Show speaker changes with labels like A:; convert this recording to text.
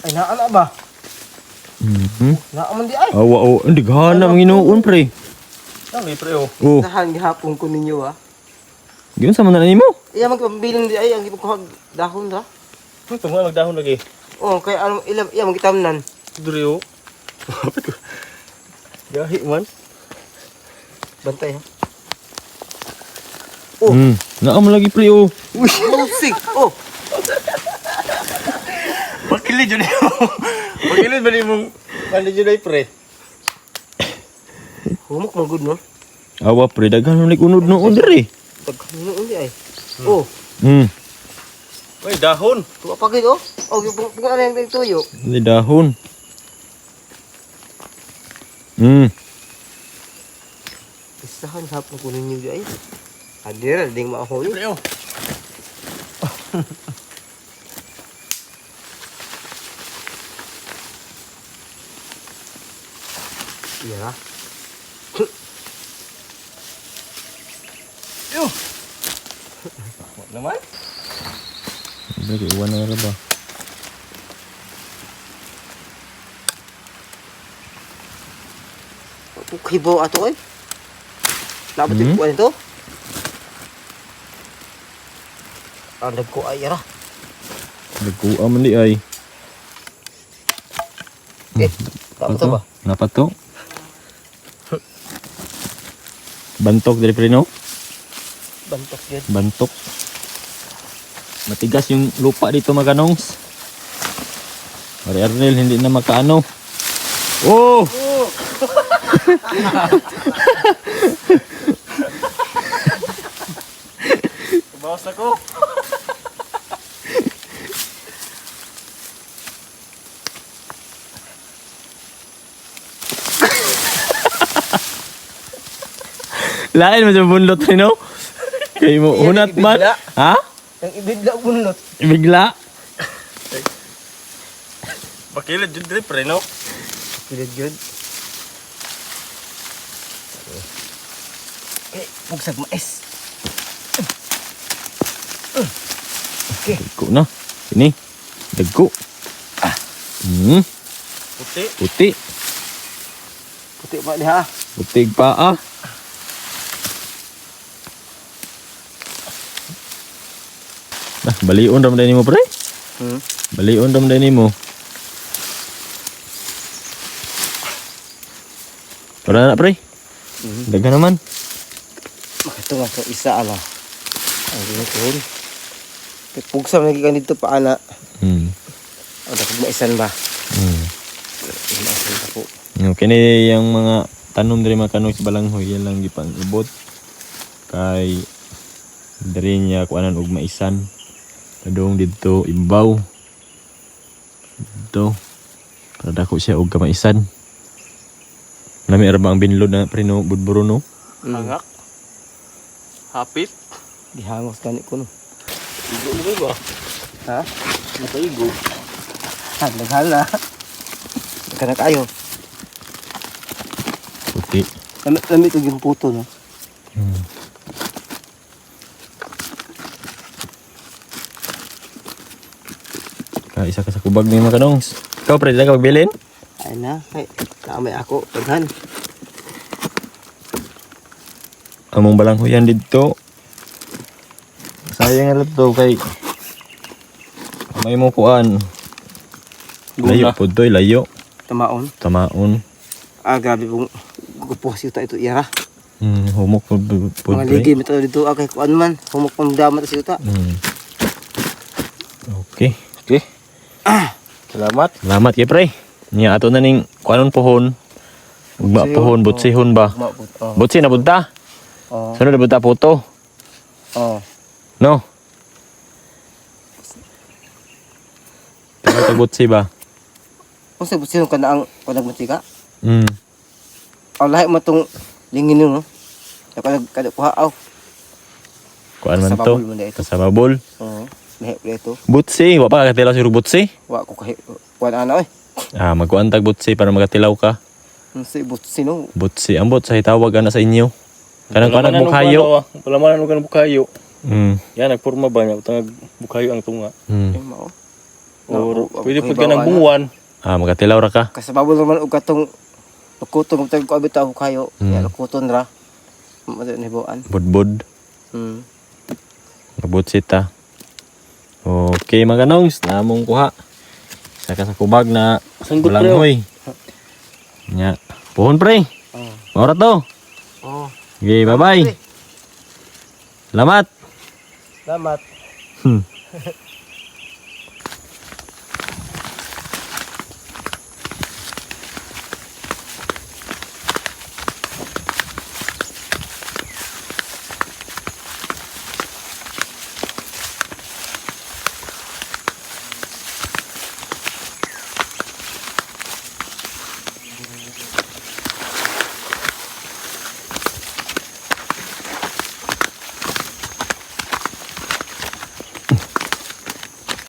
A: Ay, naa na ba? Naa man di ay.
B: Awa oh, ang dighan na mga pre.
C: Dami pre oh.
B: Oh,
A: Tahan gihapon ko ninyo ah.
B: giunsa man na nimo?
A: Iya magpabilin di ay ang gipagkuhag dahon ra.
C: Ito nga magdahon lagi.
A: Oh, kay ano ilam iya magitamnan.
C: Diri oh. Gahi man.
A: Bantay ha.
B: Oh. Naa man lagi pre oh.
A: Uy, musik. Oh,
C: Pakilid yun mo. Pakilid ba ni mong ano yun ay pre?
A: Humok man gud no.
B: Awa pre, daghan man unod noon diri.
A: Daghan noon di ay. Oh,
C: Uy, dahon.
A: tuwa pa gid oh. Oh, gipung ano yung tuyo.
B: Hindi dahon.
A: Isahan hapon ko ninyo di ay. Adira ding maahon.
C: Pre oh.
A: Iya.
C: Yo. Wa naman.
B: Pre, iwan na ra ba?
A: Kibo ato ay. Dapat yung kuan ito. Ang ko ay ara.
B: Nagkuha man di ay.
A: Eh, dapat ba?
B: Dapat to. Bantok diri pre no?
A: Bantok yun.
B: Bantok. Matigas yung lupa dito mga kanongs. Pare Arnel, hindi na makaano. Oh!
C: Bawas ako.
B: Lain mo sa bunlot rin, no? Kay mo,
A: Iyan,
B: hunat man.
A: ibigla.
B: Ha?
A: Ang ibigla bunlot.
B: Bigla.
C: Pakilid yun diri pre no.
A: Kilid yun. Eh, pugsag mais.
B: Dagko na. Ini. Dagko. Ah.
C: Puti.
B: Puti.
A: Puti pa niya.
B: Puti pa ah. Ah, balion ra man mo pre. Balion ra man nimo. Wala na pre. Daghan naman.
A: Ito nga sa isa ala. Ang ginitol. Pugsam lagi ka dito pa ana. Ang dakog maisan ba? Maisan pa po.
B: Okay ni yung mga tanom diri mga kanong sa balanghoy yan lang gipang ibot kay diri niya kuanan og maisan padung didto ibaw dito para dako siya og kamaisan. Lami ra ba ang binlod na pre no budburo no?
C: Hangak. Hapit.
A: Gihangos gani ko no.
C: Igo na ba?
A: Ha?
C: Nakaigo.
A: Ha, naghala. Kana kayo.
B: Puti.
A: Lami lami to yung puto no.
B: Ka isa ka sa kubag ni mga kanongs. Ikaw pre, dili ka pagbilin?
A: Ay na, ay naamay ako daghan.
B: Among balanghoyan didto. Sayang ra to kay may mo kuan. Layo
C: Guna.
B: po doy, layo.
A: Tamaon.
B: Tamaon.
A: Ah, grabe pong gupuhas yuta ito iyara.
B: Humok po po
A: Mga
B: doy.
A: ligi mito dito ah, kay kuan man. Humok pang damat sa yuta.
B: Okay.
C: Okay. Salamat.
B: Salamat kay pre. Nya ato na ning kuanon pohon. Ugma pohon, butsihon ba?
A: Mabut. Oh.
B: Butsi na punta.
A: Oh.
B: Sunod na punta puto.
A: Oh.
B: No. Tama butsi ba?
A: Unsa butsi kana ang kanag matika?
B: Hmm.
A: Ang lahi mo tong lingin no. Kanag kada kuha aw.
B: Kuan man to.
A: Kasababol man ito.
B: Kasababol.
A: Oo. Lahi pa ito.
B: Butsi, wa pa katilaw si butsi.
A: Wa ko kahi kuan ana oy.
B: Ah, magkuan tag butsi para makatilaw ka.
A: Unsa butsi no?
B: Butsi, ambot sa hitawag ana sa inyo. Kanang kanang bukhayo.
C: Palamanan og kanang bukhayo.
B: Hmm.
C: Yan nagporma ba niya utang bukhayo ang tunga.
A: Ay mao.
C: Or pwede pud ka ng buwan.
B: Ah, magatilaw ra ka.
A: Kasababol naman og katong lukuton kung tag ko bitaw kayo. Ya lukuton ra. Mo ni buan.
B: Budbud. Magbutsit ta. Okay mga kanongs, namong kuha. Isa ka sa kubag na
C: Sanggot, pre,
B: balanghoy. Nya. Puhon, pre.
A: Oh.
B: Maura to.
A: Oh.
B: Okay, bye-bye. Salamat.
A: Salamat.